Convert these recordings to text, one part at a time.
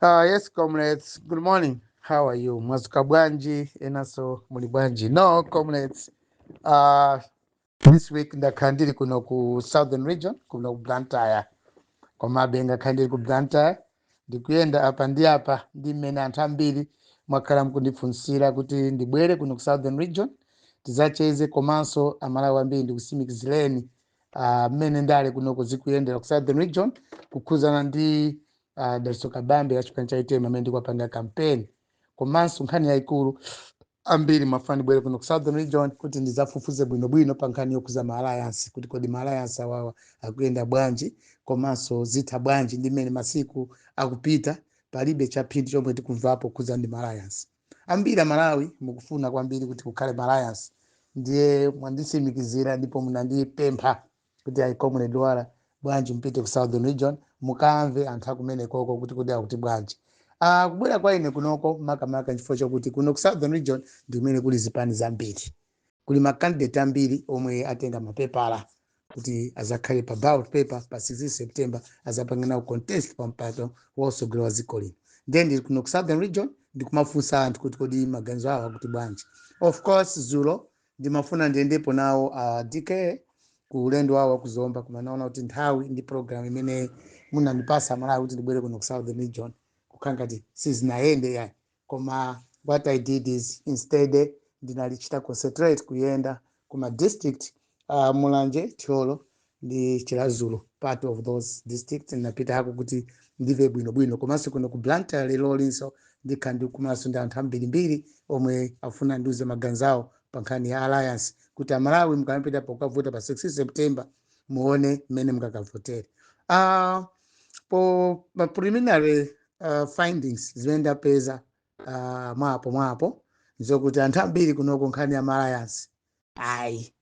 Yes, comrades. Good morning. How are you? Mwazuka bwanji? Enaso muli bwanji? No, comrades. This week ndakhala ndili kuno ku Southern Region, kuno ku Blantyre. Komabe ngakhala ndili ku Blantyre, ndikuyenda apa ndi apa ndi mmene anthu ambiri mwakhala mukundifunsira kuti ndibwere kuno ku Southern Region tidzacheze, komanso Amalawi ambiri ndikusimikizireni mmene ndale kunoko zikuyendera ku Southern Region kukhuzana ndi Dalitso Kabambe ya chipani cha UTM amene ndikuwapanga campaign. Komanso nkhani yayikulu, ambiri mafuna ndibwere kuno ku Southern Region kuti ndidzafufuze bwinobwino pa nkhani yokhuza ma alliance, kuti kodi ma alliance awawa akuyenda bwanji, komanso zitha bwanji ndi mmene masiku akupita palibe chaphindu chomwe tikumvapo kukhuza ndi ma alliance. Ambiri Amalawi mukufuna kwambiri kuti kukhale ma alliance, ndiye mwandisimikizira ndipo munandipempha kuti, "Ayi, Comrade Lwara, bwanji mpite ku Southern Region mukamve anthu akumene koko kuti kodi akuti bwanji?" Kubwera kwa ine kunoko makamaka chifukwa chokuti kuno ku Southern Region ndi kumene kuli zipani zambiri, kuli ma candidate ambiri omwe atenga mapepala kuti azakhale pa ballot paper pa 16 September, azapange nawo contest pa mpando wa utsogoleri wa dziko lino. Ndiye ndili kuno ku Southern Region ndikumafunsa anthu kuti kodi maganizo awo akuti bwanji. Of course, zulo ndimafuna ndiyendepo nawo DK ku ulendo wawo wakuzomba, koma naona kuti nthawi ndi program imene munandipasa Malawi kuti ndibwere kuno ku Southern Region kukhala ngati sizinayende yayi. Koma what I did is instead ndinalichita concentrate kuyenda kuma district, Mulanje, Thyolo ndi Chiradzulu, part of those districts ndinapitako kuti ndimve bwinobwino. Komanso kuno ku Blantyre lero linso ndikhala ndikumanso ndi anthu ambirimbiri omwe afuna ndiuze maganizo awo pa nkhani ya alliance, kuti Amalawi mukamapita pokavota pa 16 September muone mmene mukakavotere. Po ma preliminary findings zimene ndapeza mwapo mwapo nzokuti anthu ambiri kunoko nkhani ya alliance ayi,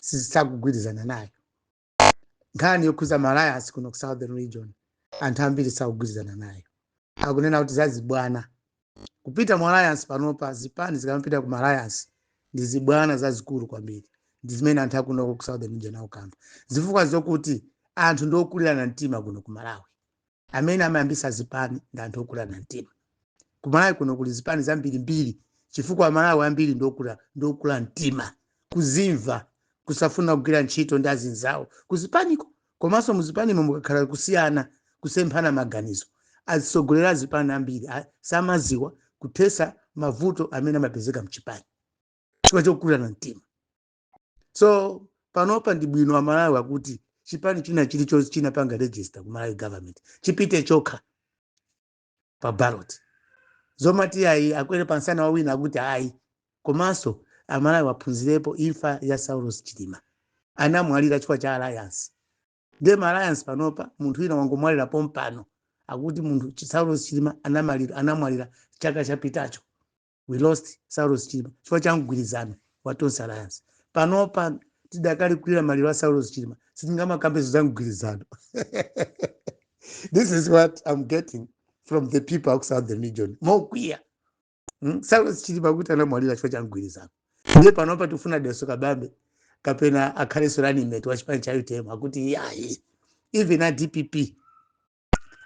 sizisakugwirizana nayo. Nkhani yokhuza ma alliance kuno ku Southern Region anthu ambiri sakugwirizana nayo, akunena kuti zazibwana kupita mu alliance. Panopa zipani zikamapita ku alliance ndi zibwana zazikulu kwambiri, ndi zimene anthu akunoko ku Southern Region akukamba, zifukwa zokuti anthu ndiokulirana mtima kuno ku Malawi. Amene amayambisa zipani ndi anthu okulirana mtima. Ku Malawi kuno kuli zipani zambirimbiri chifukwa Amalawi ambiri ndiokula mtima, kuzimva, kusafuna kugwira ntchito ndi azinzawo kuzipaniko. Komanso muzipanimo mukakhala kusiyana, kusemphana maganizo, azitsogolera zipani ambiri samaziwa kuthesa mavuto amene amapezeka mchipani chifukwa chokulirana mtima. So panopa ndi bwino Amalawi akuti chipani china chilichonse chinapanga register ku Malawi government chipite chokha pa ballot. Zomati ayi, akwere pansana wawina, akuti ayi. Komanso Amalawi aphunzirepo imfa ya Saulos Chilima, anamwalira chifukwa cha alliance. Ndiye ma alliance panopa munthu wina wangomwalira pompano, akuti munthu Saulos Chilima anamwalira, anamwalira chaka chapitacho. We lost Saulos Chilima chifukwa cha mgwirizano wa Tonse Alliance. Panopa tidakali kulira maliro a Saulos Chilima, sitingamakambezo za mgwirizano. This is what I'm getting from the people of Southern Region mokwiya. Saulos Chilima kuti anamwalira chifukwa cha mgwirizano, ndiye panopa tifuna Dalitso Kabambe kapena akhalenso running mate wa chipani cha UTM, akuti yayi. Even a DPP,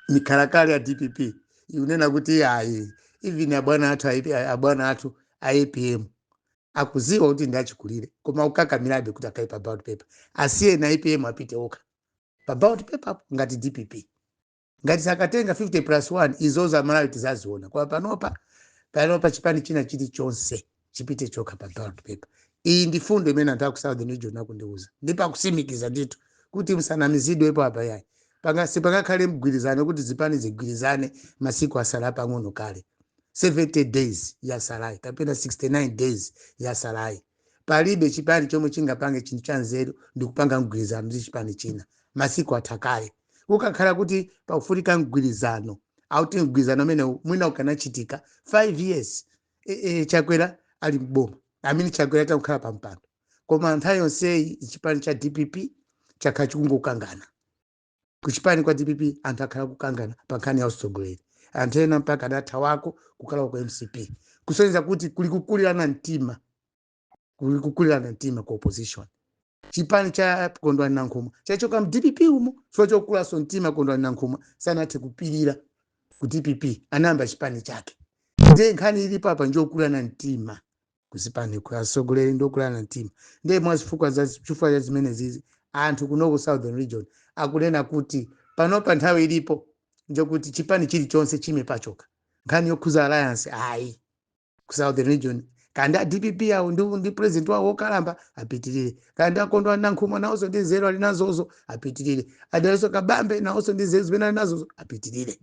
mikhalakale ya DPP ikunena kuti yayi. Even abwana athu abwana athu a APM akuziwa kuti ndi achikulire, koma kukakamirabe kuti akhale pa ballot paper. Asiye na APM apite okha pa ballot paper ngati DPP. Ngati sakatenga 50 plus 1, izozo Amalawi tizaziona. Kwa panopa, panopa chipani china chilichonse chipite chokha pa ballot paper. Iyi ndi fundo imene anthu aku Southern Region akundiuza, ndipo akusimikiza ndithu kuti musanamizidwepo apa yayi. Sipangakhale mgwirizano kuti zipani zigwirizane masiku asala pang'ono kale, 70 days yasalayi kapena 69 days yasalayi. Palibe chipani chomwe chingapange chinthu cha nzeru ndi kupanga mgwirizano ndi chipani china masiku athakale. Ukakhala kuti pakufunika mgwirizano, auti mgwirizano umene mwina ukanachitika 5 years Chakwera ali mboma, amene Chakwera atakukhala pa mpando. Koma nthawi yonseyi chipani cha DPP chakhala chikungokangana. Kuchipani kwa DPP anthu akhala kukangana pa nkhani ya utsogoleri, anthu ena mpaka adathawako kukhala ku MCP, kusonyeza kuti kuli kukulirana mtima, kuli kukulirana mtima ku opposition. Chipani cha Kondwani Nankhumwa chachoka mu DPP umo chifukwa chokulaso mtima. Kondwani Nankhumwa sanathe kupirira Ku DPP anayamba chipani chake. Ndiye nkhani ilipo apa njokulana mtima kuzipani, atsogoleri ndokulana mtima. Ndiye mwazifukwa za chifukwa cha zimene zizi, anthu kunoko Southern Region akunena kuti panopa nthawi ilipo njokuti chipani chilichonse chime pachoka. Nkhani yokhuza alliance, ayi. Ku Southern Region, kandi a DPP awo ndi president wawo wokalamba apitirire, kandi akondwa Nankhumwa nawonso ndi nzeru ali nazozo apitirire, adalenso Kabambe nawonso ndi nzeru zimene ali nazozo apitirire.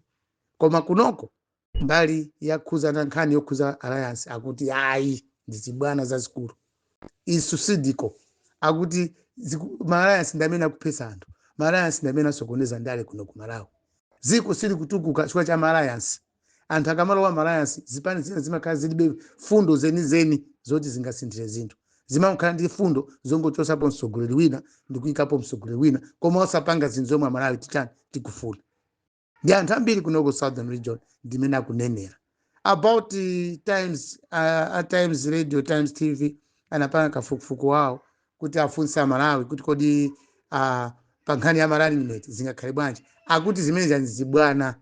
Koma kunoko mbali yakhuzana, nkhani yokhuza alliance, akuti ayi, ndi zibwana zazikulu isu sidiko. Akuti ma alliance ndi amene akuphetsa anthu, ma alliance ndi amene asokoneza ndale kuno ku Malawi. Dziko sili kutukuka chifukwa cha ma alliance. Anthu akamalowa ma alliance, zipani zina zimakhala zilibe fundo zenizeni zoti zingasinthire zinthu, zimakhala ndi fundo zongochosapo mtsogoleri wina ndi kuyikapo mtsogoleri wina, koma osapanga zinthu zomwe Amalawi tichani, tikufuna. Ndi anthu ambiri kunoko Southern Region ndimene akunenera. About Times, Times Radio, Times TV anapanga kafukufuku wawo kuti afunse Amalawi kuti kodi pa nkhani ya ma running mate zingakhale bwanji. Akuti zimene zibwana,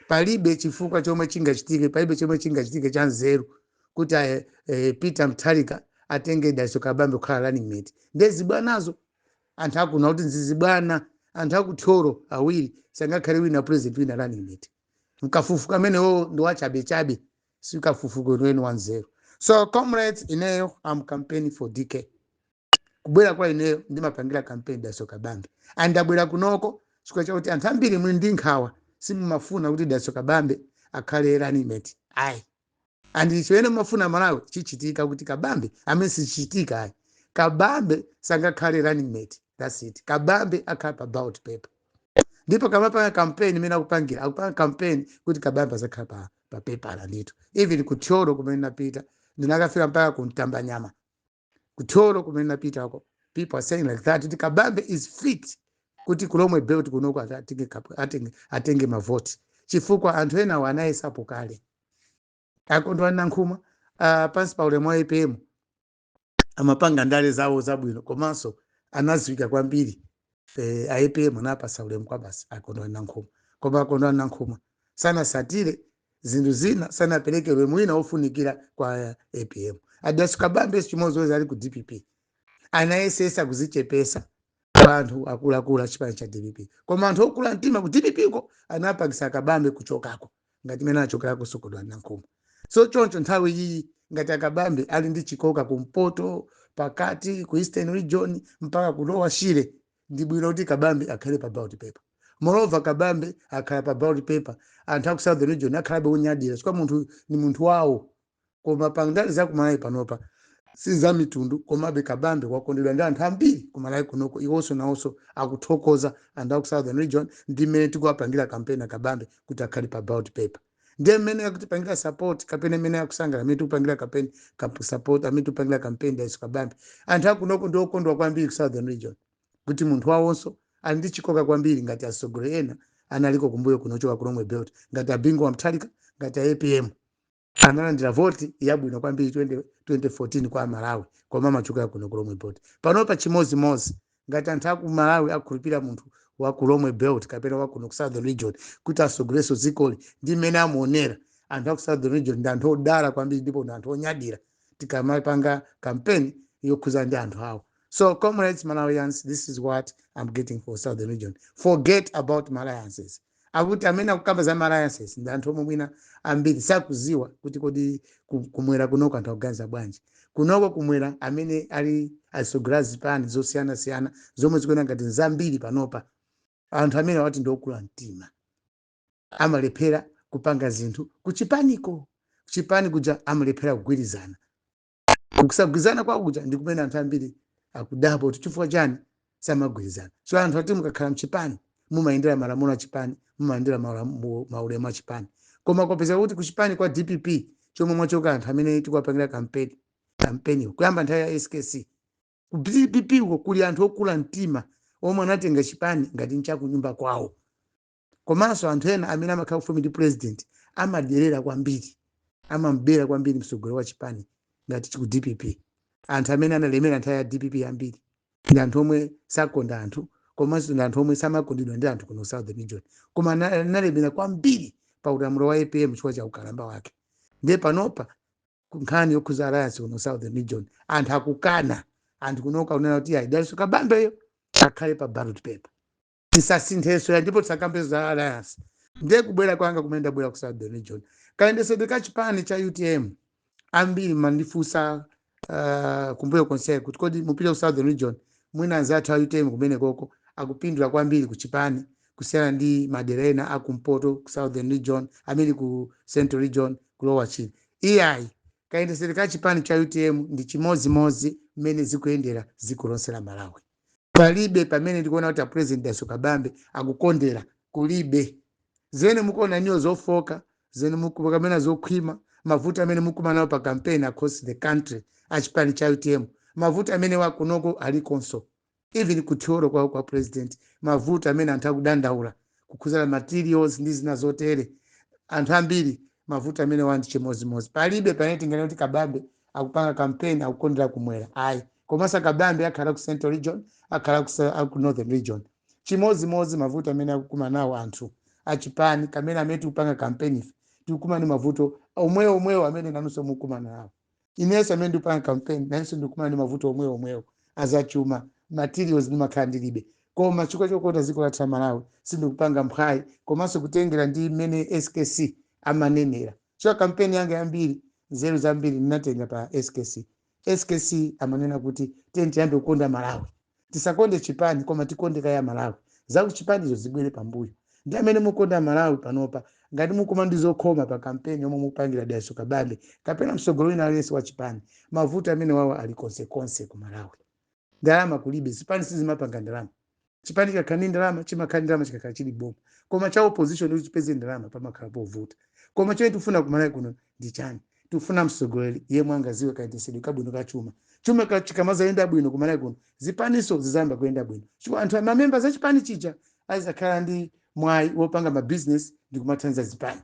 palibe chifukwa chomwe chingachitike, palibe chomwe chingachitike cha nzeru kuti Peter Mutharika atenge Dalitso Kabambe kukhala running mate. Ndiye zibwanazo, anthu akuna kuti nzizibwana. Anthu akuthyolo awiri sangakhale wina president, wina running mate. Mkafukufuku amenewo ndi wachabechabe, si kafukufuku weniweni wa nzeru. So comrades, ineyo am campaigning for DK. Kubwera kwa ineyo, ndimapangira campaign Dalitso Kabambe. Andabwera kunoko chifukwa chakuti anthu ambiri muli ndi nkhawa, simumafuna kuti Dalitso Kabambe akhale running mate, ayi. And chimene mumafuna Malawi chichitika, kuti Kabambe amene sichichitika, ayi. Kabambe sangakhale running mate, that's it. Kabambe akhala pa ballot paper. Ndipo kamapanga campaign imene akupangira, akupanga campaign kuti Kabambe azakhala pa pepala ndithu. Even kuthyolo kumene napita, ndinakafika mpaka kumtambanyama kuthyolo kumene napitako, people are saying like that, kuti Kabambe is fit kuti kulomwe belt kunoko atenge mavoti, chifukwa anthu enawo anayesapo kale. Akondwa Nankhumwa, pansi pa ulemu wa APM amapanga ndale zawo zabwino, komanso anaziwika kwambiri. APM anapasa ulemu kwa basi Akondwa Nankhumwa, koma Akondwa Nankhumwa sanasatire zinthu zina, sanapereke ulemu wina wofunikira kwa APM. Adasu Kabambe chimodzimodzi, ali ku DPP, anayesesa kuzichepesa kwa anthu akuluakulu a chipani cha DPP, koma anthu okula mtima ku DPP ko anapangisa Kabambe kuchokako ngati mene achokerako Sokondwa Nankhumwa. So choncho nthawi iyi, ngati Akabambe ali ndi chikoka kumpoto, pakati, ku Eastern Region mpaka ku Lower Shire, ndi bwino kuti Kabambe akhale pa ballot paper. Moreover, Kabambe akhala pa ballot paper, anthu aku Southern Region akhalabe onyadira chifukwa munthu ni munthu wawo. Koma pa ndale za kumalawi panopa si za mitundu, komabe Kabambe wakondedwa ndi anthu ambiri kumalawi kunoko. Iwonso nawonso akuthokoza anthu aku Southern Region ndi mmene tikuwapangira kampeni Akabambe kuti akhale pa ballot paper. Ndiye mmene akutipangira support kapena mmene akusangala amene tikupangira campaign support, amene tikupangira campaign Dalitso Kabambe, anthu akunoko ndi okondwa kwambiri ku Southern Region kuti munthu wawonso ali ndi chikoka kwambiri ngati atsogoleri ena analiko kumbuyo kunochoka kulomwe belt, ngati Abingu wa Mutharika, ngati a APM analandira voti yabwino kwambiri 20 2014 kwa Malawi, koma amachokera kuno kulomwe belt. Panopa chimozimozi, ngati anthu aku Malawi akhulupirira munthu wa kulomwe belt kapena wa kuno ku Southern Region kuti asogoleso dzikoli, ndi mmene amuonera, anthu aku Southern Region ndi anthu odala kwambiri ndipo ndi anthu onyadira tikamapanga campaign yokhuza ndi anthu awo. So comrades, Malawians, this is what I'm getting for Southern Region. Forget about alliances. Akuti amene akukamba za alliances ndi anthu omwe mwina ambiri sakuziwa kuti kodi kumwera kunoko anthu akuganiza bwanji. Kunoko kumwera, amene ali asogolera zipani zosiyanasiyana zomwe zikuona ngati nzambiri panopa, anthu amene awati ndi okula mtima, amalephera kupanga zinthu kuchipaniko, kuchipani kuja amalephera kugwirizana. Kusagwirizana kwawo kuja ndi kumene anthu ambiri akudabwa kuti chifukwa chani samagwirizana. So anthu ati mukakhala mchipani mumayendera malamulo a chipani, mumayendera maulemu a chipani. Koma kwapeza kuti kuchipani kwa DPP chomwe mwachoka anthu amene tikuwapangira campaign kuyamba nthawi ya SKC, ku DPP uko kuli anthu okula mtima omwe anatenga chipani ngati nchakunyumba kwawo. Komanso anthu ena amene amakhala kufupi ndi president amadyerera kwambiri, amambera kwambiri mtsogoleri wa chipani. Ngati ku DPP, anthu amene analemera nthawi ya DPP ambiri ndi anthu omwe sakonda anthu, komanso ndi anthu omwe samakondedwa ndi anthu kuno Southern Region, koma analemera kwambiri. pa ulamuliro wa APM chifukwa cha ukalamba wake. Ndiye panopa nkhani yokhuza alliance kuno Southern Region, anthu akukana. Anthu kunoka kunena kuti ayi, Dalitso Kabambeyo akhale pa ballot paper, tisasinthenso ya, ndipo tisakambe za alliance. Ndiye kubwera kwanga kumene ndabwera ku Southern Region, kayendesedwe ka chipani cha UTM, ambiri mandifunsa kumbuyo konseko kuti kodi mupite ku Southern Region, mwina anzathu a UTM kumene koko akupindula kwambiri ku chipani kusiyana ndi madera ena akumpoto ku Southern Region, amene ku Central Region, kulowa chini. Iyayi, kayendesedwe ka chipani cha UTM ndi chimozimozi mmene zikuyendera dziko lonse la Malawi. Palibe pamene ndikuona kuti a President Dalitso Kabambe akukondera, kulibe. Zene mukuona niyo zofoka, zene mukukamena zokhwima, mavuto amene mukumana nawo pa campaign across the country achipani cha UTM, mavuto amene wakunoko alikonso, even kuthyolo kwa president, mavuto amene anthu akudandaula kukhuzana materials ndi zina zotere, anthu ambiri mavuto amene wandi chimozimozi. Palibe pamene tinganene kuti Kabambe akupanga campaign akukondera kumwera, ayi. Komanso Kabambe akhala ku Central Region, akhala ku Northern Region, chimozimozi mavuto amene akukumana nawo anthu achipani kamene amene tikupanga campaign ife, tikukumana ndi mavuto omwewo omwewo amene nanunso mukumana nawo. Inenso amene ndikupanga campaign, nanenso ndikukumana ndi mavuto omwewo omwewo azachuma, materials ndimakhala ndilibe. Koma chifukwa chokonda dziko lathu la Malawi, sindikupanga mphwayi, komanso kutengera ndi mmene SKC amanenera. So kampeni yanga yambiri, nzeru zambiri ndinatenga pa SKC. SKC amanena kuti tiye tiyambe kukonda Malawi, tisakonde chipani, koma tikonde kaya Malawi, zaku chipanizo zibwere pambuyo. Ndi amene mukonda Malawi panopa, ngati mukuma ndi zokhoma pa kampeni yomwe mukupangira Dalitso Kabambe kapena msogolo wina aliyense wa chipani, mavuto amene wawo ali konsekonse ku Malawi. Ndalama kulibe, zipani sizimapanga ndalama. Chipani chikakhala ndi ndalama, chimakhala ndi ndalama chikakhala chili boma, koma cha opposition kuti chipeze ndalama pamakhala povuta. Koma chomwe tikufuna ku Malawi kuno ndi chani? Tikufuna mtsogoleri yemwe angaziwe kayendesedwe kabwino ka chuma. Chuma chikamazayenda bwino ku Malawi kuno, zipaniso zizayamba kuyenda bwino, chifukwa anthu amamemba za chipani chija azakhala ndi mwayi wopanga mabizinesi ndi kumathandiza zipani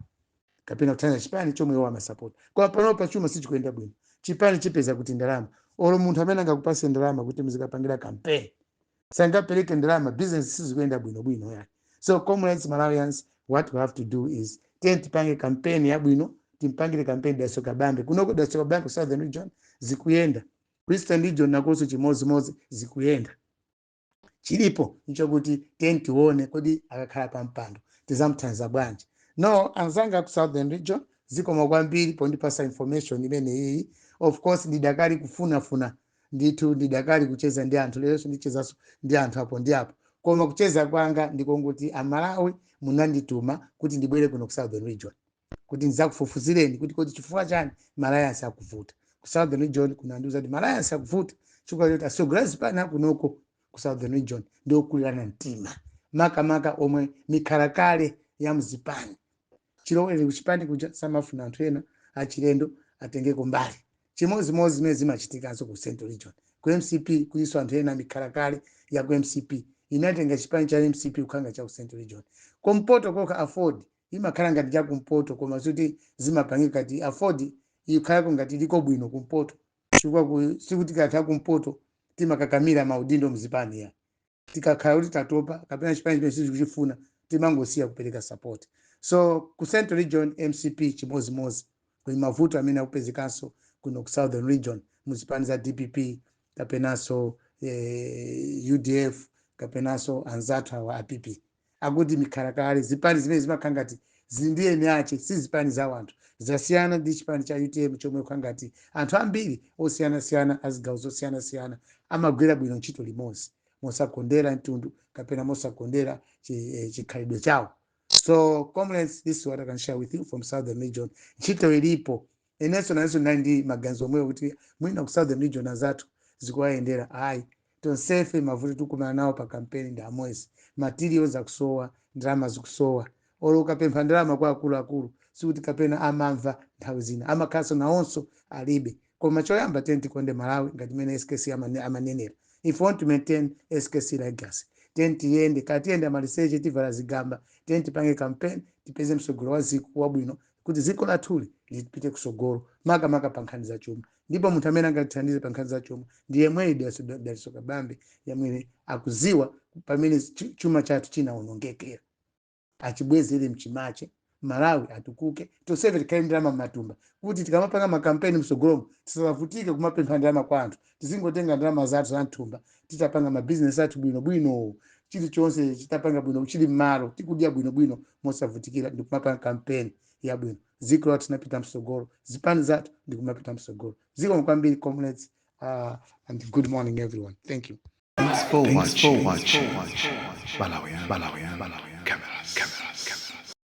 kapena kuthandiza chipani chomwe iwo amasapota. Koma panopa chuma sichikuyenda bwino, chipani chipeza kuti ndalama? Olo munthu amene angakupase ndalama kuti muzikapangira campaign sangapereke ndalama, business sizikuyenda bwinobwino yani. So comrades, Malawians, what we have to do is tiye tipange campaign yabwino, timpangire campaign Dalitso Kabambe. Kunoko Dalitso Kabambe ku Southern Region zikuyenda, ku Eastern Region nakonso chimozimozi zikuyenda. Chilipo nchokuti tiye tione kodi akakhala pa mpando tizamuthandiza bwanji. No, anzanga ku Southern Region, zikoma kwambiri pondipasa information imene iyi. Of course ndidakali kufunafuna ndithu, ndidakali kucheza ndi anthu, leronso ndichezanso ndi anthu apo ndi apo. Koma kucheza kwanga ndikonguti Amalawi munandituma kuti ndibwere kuno ku Southern Region kuti ndidzakufufuzireni kuti kodi chifukwa chani ma alliance akuvuta ku Southern Region. Kunandiuza kuti ma alliance akuvuta chifukwa choti atsogoleri zipani akunoko ku Southern Region ndiokulirana mtima, makamaka omwe mikhalakale ya mzipani chilowere kuchipani kuja, samafuna anthu ena achilendo atengeko mbali. Chimozimozi zimene zimachitikanso ku Central Region ku MCP, kuliso anthu ena mikhalakale ya ku MCP inatenga chipani cha MCP kukhanga cha ku Central Region. Kumpoto kokha AFORD imakhala ngati cha kumpoto, koma zoti zimapangika ngati AFORD ikhalako ngati iliko bwino kumpoto, chifukwa sikuti tikakhala kumpoto timakakamira maudindo mzipani ya. Tikakhala kuti tatopa kapena chipani chimene sichikuchifuna, timangosiya kupereka support. So ku Central Region MCP chimozimozi, kuli mavuto amene akupezekanso kuno ku Southern Region muzipani za DPP kapenanso UDF kapenanso anzathu awa a PP, akuti mikhalakale zipani zimene zimakhala ngati zili ndi eni ache, si zipani za wanthu, zasiyana ndi chipani cha UTM chomwe kukhala ngati anthu ambiri osiyanasiyana azigawo zosiyanasiyana amagwira bwino ntchito limodzi mosakondera mtundu kapena mosakondera chikhalidwe chawo. So comrades, this is what I can share with you from Southern Region. Ntchito ilipo. Inenso nanso ndinali ndi maganizo omwewo kuti mwina ku Southern Region azathu zikuwayendera. Ayi, tonsefe mavuto tikumana nawo pa kampeni ndi amwezi. Materials akusowa, ndalama zikusowa. Olo ukapempha ndalama kwa akuluakulu, sikuti kapena amamva, nthawi zina amakhalanso nawonso alibe. Koma choyamba tiye tikonde Malawi ngati mmene SKC amanenera. If we want to maintain SKC legacy, tiye tiyende katiyende amaliseche, tivala zigamba, tiye tipange campaign, tipeze msogolo wa ziko wabwino kuti dziko lathuli lipite kusogolo, makamaka pa nkhani za chuma. Ndipo munthu amene angatithandize pa nkhani za chuma ndi yemweyi Dalitso Kabambe, yemwe akuziwa pamene chuma chathu chinawonongekera, achibwezere mchimache. Malawi atukuke, tonsefe tikhale ndalama m'matumba, kuti tikamapanga makampeni msogolomo tisavutike kumapempha ndalama kwa anthu. Tizingotenga ndalama zathu za mthumba, titapanga mabizinesi athu bwinobwino, chilichonse chitapanga bwino, chili mmalo, tikudya bwinobwino mosavutikira, ndikumapanga kampeni yabwino. Dziko lathu tinapita msogolo, zipani zathu ndikumapita msogolo. Zikomo kwambiri, comrades, and good morning, everyone. Thank you. Thanks for watching. Malawian, Malawian, Malawian, Cameras, Cameras.